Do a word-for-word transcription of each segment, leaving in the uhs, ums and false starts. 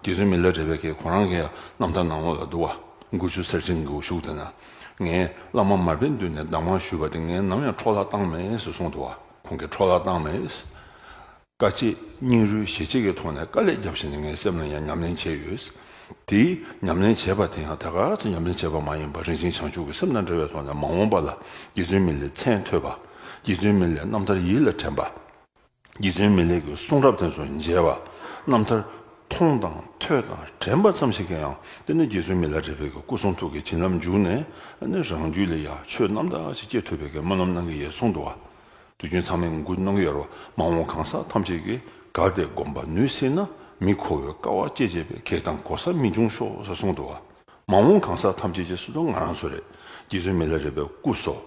རྗེ་བཙུན་མི་ལ་རས་པའི་གི་ཁོ་རང་གི་ཡང་རྣམ་ཐར་ནང་ལོགས་ལ་འདུག་བ། མགུལ་ཆུ་གསེར་ཕྲེང་གི་གཞུག་དེ་ན། ངས་བླ་མ་མར་པའི་མདུན་ནས་གདམས་ངག་ཞུས་པ་དེ་ངས་ནམ་ཡང་འཕྲོ་བརླག་བཏང་མེད་ཟེར་གསུངས་འདུག་བ། ཁོང་གིས་འཕྲོ་བརླག་བཏང་མེད། དཀའ་སྤྱད་སྙིང་རུས་ཞེ་གཅིག་གི་ཐོག་ནས་དཀའ་ལས་བརྒྱབ་བྱས་ནས་ངའི་སེམས་ལ་ཡང་ཉམས་ལེན་བྱས་ཡོད། དེའི་ཉམས་ལེན་བྱས་པ་དེ་ཡང་ད་ག་ཚོད་ཉམས་ལེན་བྱས་པ་མ་ཡིན་པར་རིན་ཆེན་བྱང་ཆུབ་ཀྱི་སེམས་དང་འབྲེལ་བའི་ཐོག་ནས་མ་འོངས་པ་ལ་རྗེ་བཙུན་མི་ལའི་མཚན་ཐོས་པ། རྗེ་བཙུན་མི་ལའི་རྣམ་ཐར་ཡིད་ལ་དྲན་པ། རྗེ་བཙུན་མི་ལའི་གི་གསུང་རབ་དེ་ཚོ་མཇལ་བ། རྣམ་ཐར་མཐོང་དང་ཐོས་དང་དྲན་པ་ཙམ་ཞིག་གིས་ཡང་དེ་ནི་རྗེ་བཙུན་མི་ལ་རས་པའི་གི་སྐུ་གསུང་ཐུགས་ཀྱི་བྱིན་རླབས་འཇུག་ནས་ནི་རང་རྒྱུད་ལ་ཡང་ཆོས་རྣམ་དག་ཅིག་སྐྱེ་ཐུབ་པའི་གི་སྨོན་ལམ་གནང་གི་ཡོད་གསུངས་འདུག་བ། དུས་རྒྱུན་ཚང་མས་འགུལ་གནང་གི་ཡོད་རེད་བ། མ་འོངས་གང་ཟག་ཐམས་ཅད་ཀྱིས་གལ་ཏེ་སྒོམ་པ་ནུས་སྲིད་ན། མི་ཁོ་བོས་དཀའ་བ་སྤྱད་བྱས་པས་གེགས་དང་གོལ་ས་མི་འབྱུང་ཤོག་ཟེར་གསུངས་འདུག་བ། མ་འོངས་གང་ཟག་ཐམས་ཅད་ཀྱི་སུ་དང་ང་རང་ཚོ་རེད། རྗེ་བཙུན་མི་ལ་རས་པའི་སྐུ་སོགས།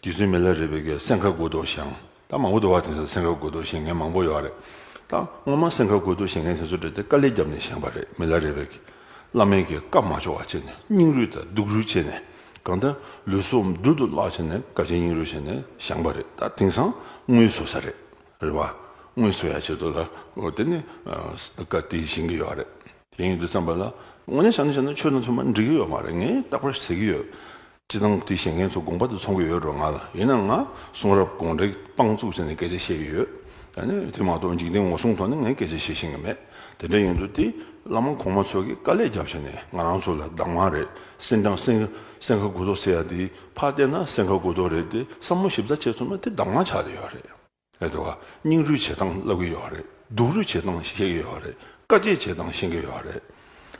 རྗེ་བཙུན་མི་ལ་རས་པའི་གི་སེང་ཁ་དགུ་ཐོག་བཞེངས། ད་མང་པོ་འདུག་བ། དེང་སང་སེང་ཁ་དགུ་ཐོག་བཞེངས་མཁན་མང་པོ་ཡོད་རེད། ད་སྔོན་མ་སེང་ཁ་དགུ་ཐོག་བཞེངས་མཁན་དེ་ཚོ་རེད་དེ་དཀའ་ལས་བརྒྱབ་ནས་བཞེངས་པ་རེད། མི་ལ་རས་པའི་གི་བླ་མའི་གི་བཀའ་མ་ལྕོགས་པ་བྱས་ནས་སྙིང་རུས་དང་སྡུག་རུས་བྱས་ནས་གང་ལྟར་ལུས་སྲོག་རྡུལ་དུ་བརླག་བྱས་ནས་དཀའ་སྤྱད་སྙིང་རུས་བྱས་ནས་བཞེངས་པ་རེད། ད་དེང་སང་དངུལ་བཟོ་ས་རེད། རེད་བ། དངུལ་བཟོ་ཡ་ཆེད་དུ་ལ་འོ་དེ་ནི་ཨ་བཀའ་དེ་བཞེངས་ཀྱི་ཡོད་རེད། དེ་ཡིན་དུས་ཙམ་པ་ལ་དངོས་གནས་བྱས་ན་བྱས་ན་ཆོས་དང་མཐུན་པ་འགྲིག་གི་ཡོད་མ་རེད། ངས་རྟག་པར་ཟེར་གྱི་ཡོད། སྤྱིར་བཏང་དེ་བཞེངས་མཁན་ཚོ་དགོངས་པ་དེ་ཚོམ་གྱི་ཡོད་འགྲོ་ང་ལ། ཡིན་ན་ང་གསུང་རབ་དགོངས་འགྲེལ་དཔང་བཙུགས་བྱས་ནས་སྐད་ཆ་བཤད་ཀྱི་ཡོད། ཨ་ནི་དེ་མ་གཏོགས་འཇིག་རྟེན་ངོ་སྲུང་ཐོག་ནས་ངས་སྐད་ཆ་བཤད་ཤེས་ཀྱི་མེད། དེ་འདྲ་ཡིན་དུས་དེ་བླ་མ་གོང་མ་ཚོ་གིས་དཀའ་ལས་བརྒྱབ་བྱས་ནས་ང་རང་ཚོ་ལ་གདམས་ངག་རེད། སེང་སེང་སེང་ཁ་དགུ་ཐོག་ཟེར་ཡ་དེ་ཕར་བལྟས་ན་སེང་ཁ་དགུ་ཐོག་རེད་དེ་བསམ་བློ་ཞིབ་ཕྲ་བྱས་ཚུགས་ན་དེ་གདམས་ངག་ཆགས་བསྡད་ཡོད་རེད། རེད་དོ། སྙིང་རུས་བྱེད་སྟངས་བསླབ་ཀྱི་ཡོད་རེད། སྡུག་རུས་བྱེད་སྟངས་ཤེས་ཀྱི་ཡོད་རེད། དཀའ་སྤྱད་བྱེད་སྟངས་ཤེས་ཀྱི་ཡོད་རེད།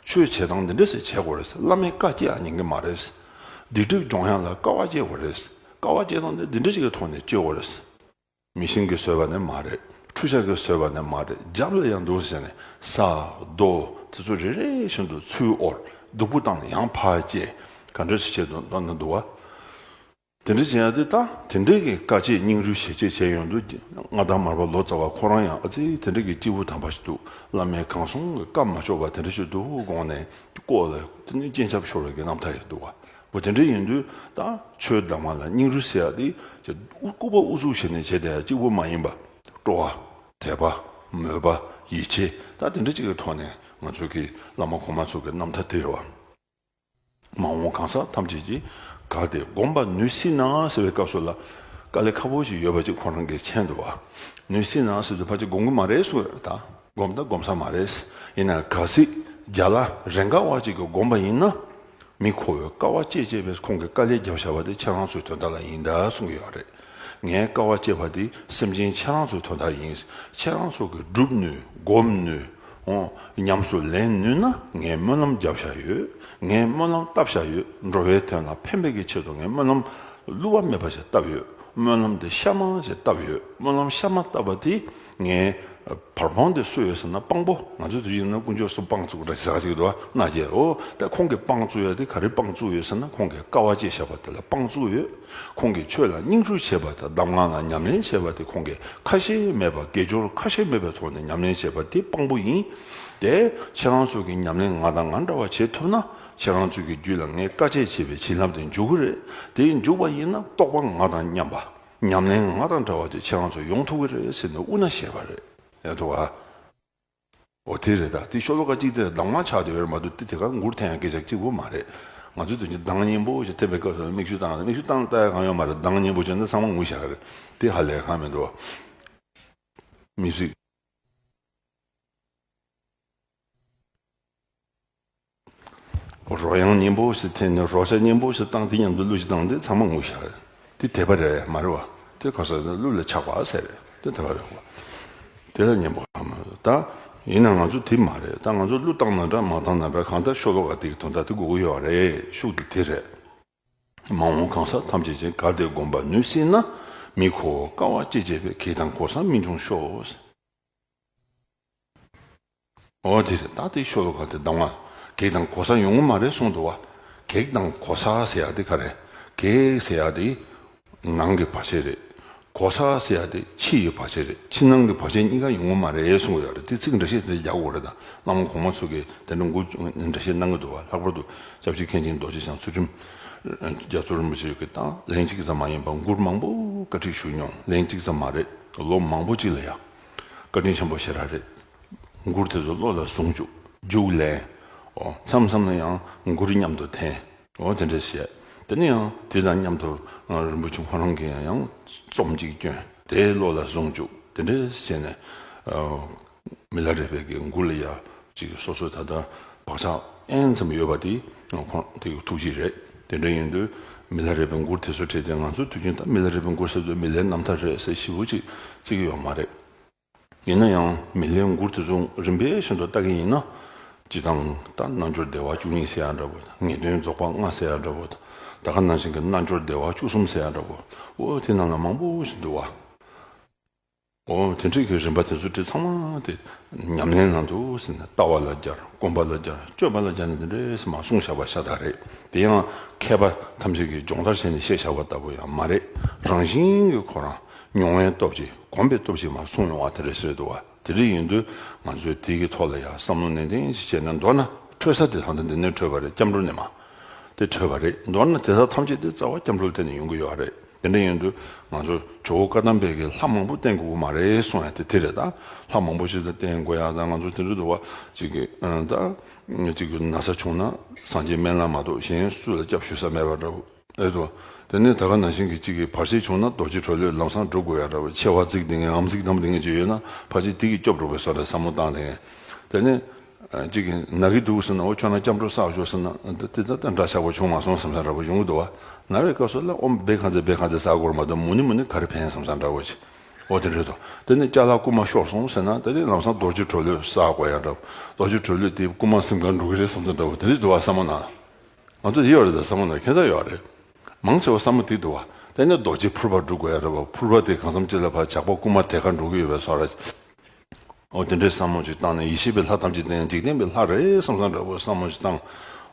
ཆོས་བྱེད་སྟངས་འདི་འདྲ་ཞིག་བྱེད་དགོས་རེད། བླ་མའི་བཀའ་བཅག་ཉན་གྱི་མ་རེད། སྡིག་སྒྲིབ་སྦྱོང་ཡག་ལ་དཀའ་བ་སྤྱད་དགོས་རེད། དཀའ་བ་སྤྱད་སྟངས་འདི་འདི་འདྲ་ཞིག་གི་ཐོག་ནས་སྤྱོད་དགོས་རེད། མི་ཤིང་གིས་བཟོས་པ་ནི་མ་རེད། འཕྲུལ་ཆས་ཀྱིས་བཟོས་པ་ནི་མ་རེད། རྒྱབ་ལ་ཡང་འདུག་ཟེར་ནས་ས་རྡོ་དེ་ཚོ་རེ་རེ་བཞིན་དུ་ཚུར་དབོར། སྡུག་པོ་བཏང་ཡང་ཕར་བཅད། ག་འདྲ་ཞིག་བྱེད་དུ་འདོད་ན་འདུག་བ། དེ་འདྲ་བྱས་ཡ་དེ་ད་དེ་འདྲའི་གི་དཀའ་སྤྱད་སྙིང་རུས་ཞེ་གཅིག་བྱས་ཡོང་དུས་མངའ་བདག་མར་པ་ལོ་ཙཱ་བ་ཁོ་རང་ཡང་ཨ་ཙི་དེ་འདྲ་གི་སྐྱེས་བུ་དམ་པ་ཞིག་འདུག་བླ་མའི་གང་གསུང་གི་བཀའ་མ་ལྕོགས་པ་དེ་འདྲ་ཞིག་འདུག་དགོངས་ནས་ལྐོག་ལ་དེ་ནི་སྤྱན་ཆབ་ཤོར་བའི་གི་རྣམ་ཐར་ཡང་འདུག་བ། འོ་དེ་འདྲ་ཡིན་དུས་ད་ཆོས་གདམས་ངག་ལ་སྙིང་རུས་ཟེར་ཡ་དེ་ཅིག་སྐུར་པ་ཨུ་ཚུགས་བྱས་ནས་བྱས་བསྡད་ཡ་གཅིག་པུ་མ་ཡིན་པ། སྤྲོ་བ། དད་པ། མོས་པ། ཡིད་ཆེས། ད་དེ་འདྲ་གཅིག་གི་ཐོག་ནས་ང་ཚོ་གི་བླ་མ་གོང་མ་ཚོ་གི་རྣམ་ཐར་དེ་རེད་བ། མ་འོངས་གང་ཟག་ཐམས་ཅད་ཀྱིས་གལ་ཏེ་སྒོམ་པ་ནུས་སྲིད་ན་ཟེར་བའི་སྐབས་སུ་ལ་དཀའ་ལས་ཁག་པོ་ཞིག་ཡོད་པ་ཅིག་ཁོ་རང་གིས་མཁྱེན་འདུག་བ། ནུས་སྲིད་ན་ཟེར་དུས་ཕལ་ཆེར་སྒོམ་གྱི་མ་རེད་གསུངས་ཡོད་རེད་ད། སྒོམ་ད་སྒོམ་ས་མ་རེད། ཡིན་ན་གལ་སྲིད་རྒྱ་ལ་རེ་འགའ་བ་ཅིག་གིས་སྒོམ་པ་ཡིན་ན། མི་ཁོ་བོས་དཀའ་བ་སྤྱད་སྤྱད་པས་ཁོང་གིས་དཀའ་ལས་བརྒྱབ་བཞག་པ་དེ་ཁྱེད་རང་ཚོའི་དོན་དག་ལ་ཡིན་ད་གསུང་གི་ཡོད་རེད། ངས་དཀའ་བ་སྤྱད་པ་དེ་སེམས་ཅན་ཁྱེད་རང་ཚོའི་དོན་དག་ཡིན། ཁྱེད་རང་ཚོ་གིས་སྒྲུབ་ནུས་སྒོམ་ནུས། འོ། ཉམས་སུ་ལེན་ནུས་ན་ངས་སྨོན་ལམ་བརྒྱབ་བཞག་ཡོད། ངས་སྨོན་ལམ་བཏབ་བཞག་ཡོད། འགྲོ་བའི་དོན་ལ་ཕན་པའི་གི་ཆེད་དུ་ངས་སྨོན་ལམ་བསླུ་བ་མེད་པ་ཞིག་བཏབ་ཡོད། སྨོན་ལམ་དེ་གཤའ་མ་ཞིག་བཏབ་ཡོད། སྨོན་ལམ་གཤའ་མ་བཏབ་པ་དེ་ངས་བར་སྤོང་དེ་སུ་ཡོད་ཟེར་ན་དཔང་པོ། ང་ཚོ་དུས་རྒྱུན་ན་དཀོན་མཆོག་གསུམ་དཔང་བཙུགས་འདྲ་ཞིག་ཟེར་ག་ཅིག་འདུག་ན་ཅེ། འོ་ད་ཁོང་གིས་དཔང་བཙུགས་ཡ་དེ་ག་རེ་དཔང་བཙུགས་ཡོད་ཟེར་ན་ཁོང་གིས་དཀའ་བ་སྤྱད་བཞག་པ་དེ་ལ་དཔང་བཙུགས་ཡོད། ཁོང་གིས་ཆོས་ལ་སྙིང་རུས་བྱས་པ་དང་གདམས་ངག་ལ་ཉམས་ལེན་བྱས་པ་དེ་ཁོང་གིས་ཁ་ཞེ་མེད་པ་དགེ་སྦྱོར་ཁ་ཞེ་མེད་པའི་ཐོག་ནས་ཉམས་ལེན་བྱས་པ་དེ་དཔང་པོ་ཡིན། དེ་ཁྱེད་རང་ཚོ་གིས་ཉམས་ལེན་ང་དང་ང་འདྲ་བ་བྱེད་ཐུབ་ན་ཁྱེད་རང་ཚོ་གི་རྒྱུད་ལ་ངས་དཀའ་སྤྱད་བྱས་པའི་བྱིན་རླབས་དེ་འཇུག་གི་རེད། དེ་འཇུག་པ་ཡིན་ན་རྟོགས་པ་ང་དང་མཉམ་པ། ཉམས་ལེན་ང་དང་འདྲ་བ་ཅིག་ཁྱེད་རང་ཚོ་ཡོང་ཐུབ་ཀྱི་རེད་ཟེར་ནས་དབུ་མནའ་བཞེས་པ་རེད། ཡ་ཐུབ་ཨ། འོ་དེ་རེད་ད། དེ་ཤོ་ལོ་ཀ་གཅིག་དེ་གདམས་ངག་ཆགས་བསྡད་ཡོད་རེད་མ་གཏོགས་དེ་དེ་ག་མགུར་འཐེན་ཡ་སྐད་ཆ་གཅིག་པུ་མ་རེད། ང་ཚོའི་དུས་ཀྱི་གདངས་སྙན་པོ་ཞིག་འཐེན་པའི་སྐབས་སུ་མིག་ཆུ་བཏང་། མིག་ཆུ་བཏང་ལྟ་ཡ་གང་ཡོད་མ་རེད། གདངས་སྙན་པོ་བྱས་ན་ཚང་མ་ངུ་བཞག་གི་རེད། དེ་ཧ་ལས་གང་མི་འདུག་མི་སྲིད། རོ་ཡང་སྙན་པོ་ཞིག་འཐེན་ནས་རོ་ཆ་སྙན་པོ་ཞིག་བཏང་། དེ་མཉམ་དུ་གླུ་ཞིག་བཏང་སྟེ་ཚང་མ་ངུ་ཤར། དེ་དད་པ་རེད་མ་རེད་བ། དེ་ག་ས་གླུ་ལ་ཆགས་པ་ཟེར་རེད། དེ་དད་པ་རེད་བ། དེ་ལ་སྙན་པོ་ཧ་མ་རེད་ད། ཡིན་ན་ང་ཚོ་དེ་མ་རེད་ད། ང་ཚོ་གླུ་བཏང་ན་འདྲ་མ་བཏང་ན་འདྲ། གང་ལྟར་ཤོ་ལོ་ཀ་དེ་གི་དོན་དག་དེ་དགོས་ཀྱི་ཡོད་རེད། ཤུགས་དེ་དེ་རེད། མ་འོངས་གང་ཟག་ཐམས་ཅད་ཀྱིས་གལ་ཏེ་སྒོམ་པ་ནུས་སྲིད་ན། མི་ཁོ་བོ་དཀའ་བ་སྤྱད་བྱས་པས་གེགས་དང་གོལ་ས་མི་འབྱུང་ཤོག་འོ་དེ་རེད། ད་དེ་ཤོ་ལོ་ཀ་དེ་གདམས་ངག་གེགས་དང་གོལ་ས་ཡོང་གི་མ་རེད་གསུངས་འདུག་བ། གེགས་དང་གོལ་ས་ཟེར་ཡ་དེ་ག་རེ། གེགས་ཟེར་ཡ་དེ་ནང་གི་བར་ཆད་རེད། གོལ་ས་ཟེར་ཡ་དེ་ཕྱི་ཡི་བར་ཆད་རེད། ཕྱི་ནང་གི་བར་ཆད་གཉིས་ཀ་ཡོང་གི་མ་རེད་གསུངས་ཡོད་རེད། དེ་ཚིག་འགྲེལ་བཤད་དེ་རྒྱག་དགོས་རེད་ད། བླ་མ་གོང་མ་ཚོ་གིས་དེ་འདྲ་འགུལ་འགྲེལ་བཤད་གནང་གི་འདུག་བ། ལྷག་པར་དུ་སྐྱབས་རྗེ་མཁན་ཆེན་རྡོ་རྗེ་འཆང་ཚུལ་ཁྲིམས་རྒྱ་མཚོ་རིན་པོ་ཆེ་གིས་ད་ལན་གཅིག་ཙམ་མ་ཡིན་པར་མགུར་མང་པོ་བཀའ་ཁྲིད་ཞུས་མྱོང་། ལན་གཅིག་ཙམ་མ་རེད། ལོ་མང་པོ་གཅིག་ལ་ཡ། བཀའ་དྲིན་ཆེན་པོ་ཞེ་དྲག་རེད། མགུར་དེ་ཚོ་བློ་ལ་ཟུངས་བཅུག་རྒྱུགས་ལེན། འོ་མཚམས་མཚམས་ལ་ཡང་མགུར་མཉམ་དུ་འཐེན། འོ་དེ་འདྲ་བྱས། དེ་ནས་ཡང་དེ་དང་མཉམ་དུ་རིན་པོ་ཆེ་ཁོ་རང་གིས་ཡང་རྩོམ་གཅིག་བསྐྱོན། དེ་བློ་ལ་བཟུང་བཅུག། དེ་འདྲ་བྱས་ནས་མི་ལ་རས་པའི་གི་མགུར་ལ་ཡ་ཅིག་སོ་སོའི་ད་ལྟ་བག་ཆགས་ཨེན་ཙམ་ཡོད་པ་དེ་ཁོང་དེ་གི་ཐུགས་རྗེ་རེད། དེ་འདྲ་ཡིན་དུས་མི་ལ་རས་པའི་མགུར་དེ་ཚོ་བྲིས་ཏེ། ང་ཚོ་དུས་རྒྱུན་ད་མི་ལ་རས་པའི་མགུར་ཟེར་དུས་མི་ལའི་རྣམ་ཐར་རེད་ཟེར་ཞེ་པོ་ཅིག་བརྩི་གི་ཡོད་མ་རེད། ཡིན་ན་ཡང་མི་ལའི་མགུར་དེ་ཚོ་རིམ་པས་བཞིན་དུ་ལྟ་གི་ཡིན་ན། སྤྱིར་བཏང་ད་རྣལ་འབྱོར་བདེ་བ་བཅུ་གཉིས་ཟེར་ཡ་འདྲ་བོ། ངེས་དོན་རྫོགས་པ་ལྔ་ཟེར་ཡ་འདྲ་བོ། ད་ག་ནང་བཞིན་གྱི་རྣལ་འབྱོར་བདེ་བ་བཅུ་གསུམ་ཟེར་ཡ་འདྲ་བོ། འོ་དེ་ནང་ལ་མང་པོ་ཞིག་འདུག་བ། འོ་དེ་འདྲའི་གི་རིམ་པ་དེ་ཚོ་དེ་ཚང་མ་དེ་ཉམས་ལེན་ནང་དུ་ཟེར་ནས་ལྟ་བ་ལ་སྦྱར། སྒོམ་པ་ལ་སྦྱར། སྤྱོད་པ་ལ་སྦྱར་ནས་དེ་འདྲས་མར་གསུངས་བཞག་པ་ཤ་སྟག་རེད། དེ་ཡང་མཁས་པ་ཐམས་ཅད་ཀྱིས་སྦྱོང་བརྡར་བྱས་ནས་བཤད་བཞག་པ་ལྟ་བུ་ཡང་མ་རེད། རང་བཞིན་གྱིས་ཁོ་རང་མྱོང་བའི་སྟོབས་ཀྱིས། གོམས་པའི་སྟོབས་ཀྱིས་མར་གསུངས་ཡོང་བ་དེ་འདྲས་ཟེར་འདུག་བ། དེ་འདྲ་ཡིན་དུས་ང་ཚོས་དེ་གི་ཐོག་ལ་ཡང་བསམ་བློ་ནན་ཏན་ཞིག་བྱས་ན། མདོར་ན་འཕྲོད་ས་དེ་ད་ལྟ་འདི་ནས་འཕྲོད་པ་རེད། སྐྱབས་འགྲོ་ནས་མར་དེ་འཕྲོད་པ་རེད། མདོར་ན་དེ་དག་ཐམས་ཅད་དེ་རྩ་བ་སྐྱབས་འགྲོ་ལ་བརྟེན་ནས་ཡོང་གི་ཡོད་རེད། དེ་འདྲ་ཡིན་དུས་ང་ཚོ་ཇོ་བོ་བཀའ་གདམས་པའི་གི་ལྷ་མང་པོ་བསྟེན་དགོས་ཀྱི་མ་རེད་གསུང་ཡ་དེ་དེ་རེད། ད་ལྷ་མང་པོ་ཞིག་ལ་བསྟེན་དགོས་ཡ། ད་ང་ཚོ་དེ་འདྲ་འདུག་བ། ཅིག་གི་ཨ་ད་ཅིག་གི་ན་ཚ་བྱུང་ན་སངས་རྒྱས་སྨན་བླ་མ་གཏོགས་གཞན་སུ་ལ་སྐྱབས་ཞུ་ས་མེད་པ་འདྲ་བོ་རེད་དོ། དེ་ནས་ད་ག་ནང་བཞིན་གྱི་ཅིག་གི་བར་ཆད་བྱུང་ན་རྡོ་རྗེ་གྲོ་ལོད་ལམ་སང་སྒྲུབ་དགོས་ཡ་འདྲ་བོ། མཆེ་བ་གཙིགས་བསྡད་མཁན་ངམ་གཙིགས་བསྡམས་བསྡད་མཁན་ཅིག་ཡོད་ན་ཕལ་ཆེར་དེ་གི་སྐྱོབ་འགྲོ་བའི་བཟོ་འདྲ་བསམ་བློ་བཏང་བསྡད་མཁན། དེ་ནས་ཨ་གཅིག་གིས་ན་གི་འདུག་ཟེར་ན། འོ་ཁྱོད་རང་སྐྱབས་འགྲོ་བསགས་ཤོག་ཟེར་ན། འདི་འདི་ད་ད་འདྲ་ཆགས་པོ་བྱུང་མ་སོང་བསམ་ས་འདྲ་པོ་ཡོང་གི་འདུག་བ། ན་བའི་སྐབས་སུ་ལ་ཨོ་བེ་ཁ་ཛེ་བེ་ཁ་ཛེ་ཟ་དགོས་མ་གཏོགས་མུ་ནི་མུ་ནི་ག་རེ་ཕན་བསམ་ས་འདྲ་པོ་ཅིག་འོ་དེ་འདྲ་འདུག། དེ་ནས་ཅ་ལག་རྐུ་མ་ཤོར་སོང་ཟེར་ན། དེ་ནས་ལམ་སང་རྡོ་རྗེ་གྲོ་ལོད་བསགས་དགོས་ཡ་འདྲ་པོ། རྡོ་རྗེ་གྲོ་ལོད་དེ་རྐུ་མ་སེམས་ཁར་འགྲོ་གི་རེད་བསམ་ས་འདྲ་པོ་དེ་འདྲ་འདུག་བ། བསམ་བློ་ནང་ང་ཚོ་ཡོད་རེད། ད་བསམ་བློ་ནང་ཁྱད་མཚར་ཡོད་རེད། མང་ཆེ་བ་བསམ་བློ་དེ་འདུག་བ། དེ་ནས་རྡོ་རྗེ་ཕུར་པ་སྒྲུབ་དགོས་ཡ་འདྲ་པོ། ཕུར་པ་དེ་གང་འཚམ་ཅིག་ལ་ཕར་ཇག་པ་རྐུ་མ་དེ་ག་འགྲོ་གི་ཡོད་པའི་བཟོ་འདྲ། འོ་དེ་འདྲའི་བསམ་བློ་ཅིག་བཏང་ནས། ཡེ་ཤེས་པའི་ལྷ་ཐམས་ཅད་དེ་འཇིག་རྟེན་པའི་ལྷ་རེད་བསམ་བསམ་འདྲ་པོ་བསམ་བློ་ཅིག་བཏང་།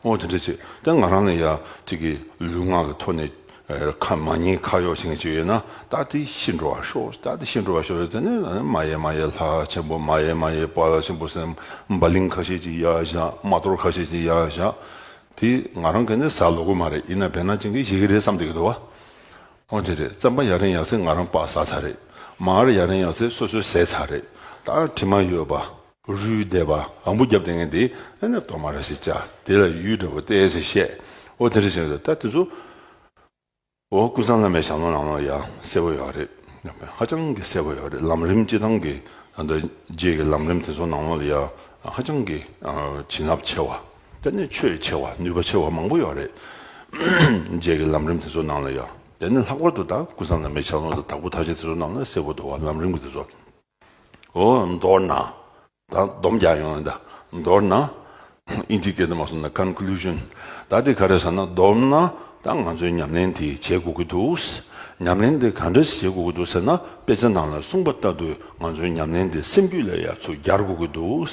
འོ་དེ་འདྲ་ཅིག། དེ་ང་རང་ལ་ཡ་ཅིག་གི་ལུས་ངག་གི་ཐོག་ནས་ཨེ་ཁ་མ་ཉན་ཁ་གཡོག་བྱེད་མཁན་ཅིག་ཡོད་ན། ད་དེ་ཤི་འགྲོ་བར་ཤོག། ད་དེ་ཤི་འགྲོ་བར་ཤོག། དེ་ནས་མ་ཡེ་མ་ཡེ་ལྷ་ཆེན་པོ། མ་ཡེ་མ་ཡེ་པཱ་ལགས་ཆེན་པོ་ཟེར་བ་ལིང་ཁ་ཤས་ཅིག་ཡར་བཞག། མ་གཏོར་ཁ་ཤས་ཅིག་ཡར་བཞག། དེ་ང་རང་གིས་ནི་ཟ་ལོ་གི་མ་རེད། ཡིན་ན་བེར་ནག་ཅན་གྱིས་བཞེས་ཀྱི་རེད་བསམ་བསྡད་ཀྱི་འདུག་བ། འོ་དེ་རེད། རྩམ་པ་ཡར་རིང་ཡར་ཚེ་ང་རང་པགས་ཟ་ཚར་རེད། མར་ཡར་རིང་ཡར་ཚེ་སོ་སོས་ཟས་ཚར་རེད། ད་དྲི་མ་ཡོད་པ། རུལ་བསྡད་པ། ཨམ་བུ་བརྒྱབ་བསྡད་མཁན་དེ་ཨ་ནི་གཏོར་མ་ར་ཞིག་བཅག། དེ་ལ་ཡུལ་འདྲ་པོ་བལྟས་ཟེར་བཤད། འོ་དེ་འདྲ་བྱས་ད་དེ་ཚོ། འོ་ཀུན་བཟང་བླ་མའི་ཞལ་ལུང་ནང་ལ་ཡང་གསལ་པོ་ཡོད་རེད། ཧ་ཅང་གི་གསལ་པོ་ཡོད་རེད། ལམ་རིམ་སྤྱི་བཏང་གི་ད་ལྟ་རྗེས་ཀྱི་ལམ་རིམ་དེ་ཚོ་ནང་ལོགས་ལ་ཡང་ཧ་ཅང་གི་ཨ་བྱིན་རླབས་ཆེ་བ། དེ་ནས་ཆོས་ཆེ་བ། ནུས་པ་ཆེ་བ་མང་པོ་ཡོད་རེད། རྗེས་ཀྱི་ལམ་རིམ་དེ་ཚོ་ནང་ལ་ཡང་། དེ་ནས་ལྷག་པར་དུ་ད་ཀུན་བཟང་བླ་མའི་ཞལ་ལུང་དང་དྭགས་པོ་ཐར་ཆེན་དེ་ཚོ་ནང་ལ་གསལ་པོ་འདུག་བ། ལམ་རིམ་གྱི་དེ་ཚོ། འོ་མདོར་ན། ད་སྡོམ་རྒྱག་ཡོང་ཡིན་ད། མདོར་ན། ཨིན་ཇི་སྐད་དུ་མ་སོང་ན་ཀོན་ཀུ་ལུ་ཤན། ད་དེ་ག་རེ་ཟེར་ན། མདོར་ན་ད་ང་ཚོས་ཉམས་ལེན་དེ་བྱེད་དགོས་ཀྱི་འདུག། ཉམས་ལེན་དེ་ག་འདྲ་ཞིག་བྱེད་དགོས་ཀྱི་འདུག་ཟེར་ན། དཔེ་ཆ་ནང་ལ་གསུངས་པ་ལྟར་དུ་ང་ཚོས་ཉམས་ལེན་དེ་སེམས་རྒྱུད་ལ་ཡ་ཚུར་སྦྱར་དགོས་ཀྱི་འདུག།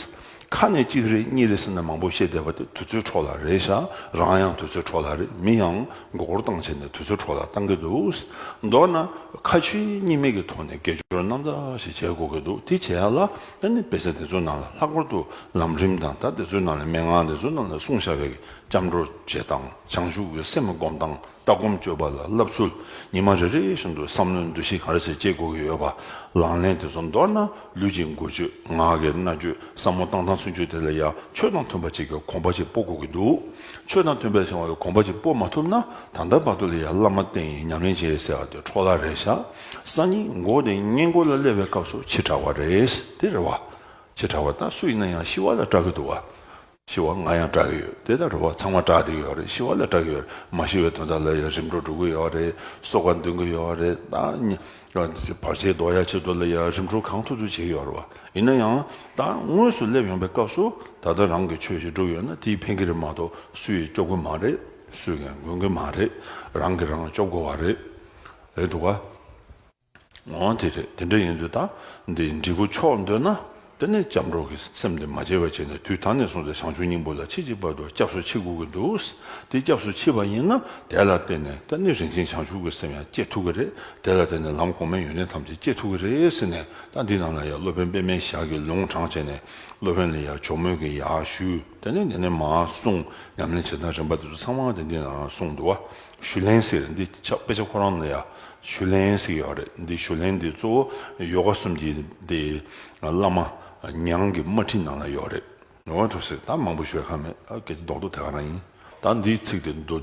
ཁ་ནས་གཅིག་རེ་གཉིས་རེ་ཟེར་ན་མང་པོ་བཤད་བསྡད་པ་དེ་དུས་ཚོད་འཕྲོ་བརླག་རེད་ཤག། རང་ཡང་དུས་ཚོད་འཕྲོ་བརླག་རེད། མི་ཡང་མགོ་སྐོར་བཏང་བྱས་ནས་དུས་ཚོད་འཕྲོ་བརླག་བཏང་གི་འདུག། མདོར་ན་ཁ་མཆུ་གཉིས་མེད་ཀྱི་ཐོག་ནས་དགེ་སྦྱོར་རྣམ་དག་ཞིག་བྱེད་དགོས་ཀྱི་འདུག། དེ་བྱེད་ཡ་ལ་ཨ་ནི་དཔེ་ཆ་དེ་ཚོ་ནང་ལ་ལྷག་པར་དུ་ལམ་རིམ་དང་། ད་དེ་ཚོའི་ནང་ལ་མན་ངག་དེ་ཚོའི་ནང་ལ་གསུངས་བཞག་པའི་སྐྱབས་འགྲོ་བྱེད་སྟངས། བྱང་ཆུབ་ཀྱི་སེམས་སྒོམ་སྟངས། ལྟ་སྒོམ་སྤྱོད་པ་ལ་བསླབ་ཚུལ། ཉི་མ་རེ་རེ་བཞིན་དུ་བསམ་བློའི་འདུ་ཤེས་ག་རེ་ཟེར་བསྐྱེད་དགོས་ཀྱི་ཡོད་པ། ལག་ལེན་དེ་ཚོ། མདོར་ན་ལུས་ཀྱི་འགུལ་སྐྱོད། ངག་གི་སྨྲ་བརྗོད། བསམ་བློ་བཏང་སྟངས་ཚུན་ཆད་དེ་ལ་ཡ་ཆོས་དང་མཐུན་པ་ཅིག་གི་གོམས་པ་ཅིག་སྤོ་དགོས་ཀྱི་འདུག། ཆོས་དང་མཐུན་པའི་བྱ་བ་ལ་གོམས་པ་ཅིག་སྤོ་མ་ཐུབ་ན། ད་ལྟ་བར་དུ་ལ་ཡ་བླ་མ་བསྟེན་ཡིན། ཉམས་ལེན་བྱེད་ཟེར་བ་དེ་འཕྲོ་བརླག་རེད་ཤག། སང་ཉིན་མགོ་དེ་སྔས་མགོ་ལ་སླེབས་པའི་སྐབས་སུ་ཕྱི་དྲགས་པ་རེད། དེ་རེད་བ། ཕྱི་དྲགས་པ། ད་སུ་ཡིན་ན་ཡང་ཤི་བ་ལ་སྐྲག་གི་འདུག་བ། ཤི་བ་ང་ཡང་སྐྲག་གི་ཡོད། དེ་ལྟར་རེད་བ། ཚང་མ་སྐྲག་བསྡད་ཡོད་རེད། ཤི་བ་ལ་སྐྲག་གི་ཡོད་རེད། མ་ཤི་བའི་དོན་དག་ལ་ཡང་རིམ་གྲོ་འགྲོ་གི་ཡོད་རེད། གསོལ་ཁ་འདོན་གི་ཡོད་རེད། ད་ནི་བར་ཆད་ཟློག་ཡ་ཆེད་དུ་ལ་ཡང་རིམ་གྲོ་གང་ཐུབ་ཐུབ་བྱེད་ཀྱི་ཡོད་རེད་བ། ཡིན་ན་ཡང་ད་དངོས་སུ་སླེབས་ཡོང་པའི་སྐབས་སུ་ད་ལྟ་རང་གི་ཆོས་ཤིག་སྒྲུབ་ཡོད་ན་དེས་ཕན་གྱི་རེད་མ་གཏོགས་སུས་ཡང་སྐྱོབ་གི་མ་རེད། སུས་ཀྱང་མགོན་གྱི་མ་རེད། རང་གིས་རང་སྐྱོབ་དགོས་པ་རེད། རེད་འདུག་ག། འོ་དེ་རེད། དེ་འདྲ་ཡིན་དུས་ད་འདི་འབྲས་བུ་མཆོག་འདོད་ན། དེ་ནས་སྐྱབས་འགྲོ་གི་སེམས་དེ་མ་བརྗེད་པ་བྱས་ནས་དུས་ད་ནས་བཟུང་སྟེ་བྱང་ཆུབ་སྙིང་པོ་ལ་མཆིས་ཀྱི་བར་དུ་སྐྱབས་སུ་མཆི་དགོས་ཀྱི་འདུག། དེ་སྐྱབས་སུ་མཆིས་པ་ཡིན་ན་དེ་ལ་བརྟེན་ནས་ད་ནི་རིན་ཆེན་བྱང་ཆུབ་ཀྱི་སེམས་ཡང་སྐྱེ་ཐུབ་ཀྱི་རེད། དེ་ལ་བརྟེན་ནས་ལམ་གོང་མའི་ཡོན་ཏན་ཐམས་ཅད་སྐྱེ་ཐུབ་ཀྱི་རེད་ཟེར་ནས། ད་འདི་ནང་ལ་ཡང་སློབ་དཔོན་པདྨའི་ཞལ་གྱིས་ལུང་དྲངས་བྱས་ནས། སློབ་དཔོན་ལ་ཡང་ཇོ་མོས་ཀྱིས་ཡར་ཞུས། དེ་ནས་དེ་ནས་མར་གསུངས། ཉམས་ལེན་བྱེད་སྟངས་རིམ་པ་དེ་ཚོ་ཚང་མ་དེ་འདི་ནང་ལ་གསུངས་འདུག་བ། ཞུ་ལན་ཟེར་འདི་ཆ་དཔེ་ཆ་ཁོ་རང་ལ་ཡ་ཞུ་ལན་ཟེར་ཡོད་རེད། འདི་ཞུ་ལན་འདི་གཙོ་བོ་ཡོ་ག་གསུམ་གྱི་འདི་བླ་མ་ཉང་གི་དམར་ཁྲིད་ནང་ལ་ཡོད་རེད། ཉོ་བ་ཐུབ་ཟེར་ད་མང་པོ་ཞུ་ཡ་ཁག་མེད། ད་སྐད་ཆ་རྡོག་རྡོག་དེ་ག་རང་ཡིན། ད་འདིའི་ཚིག་དེ་མདོ་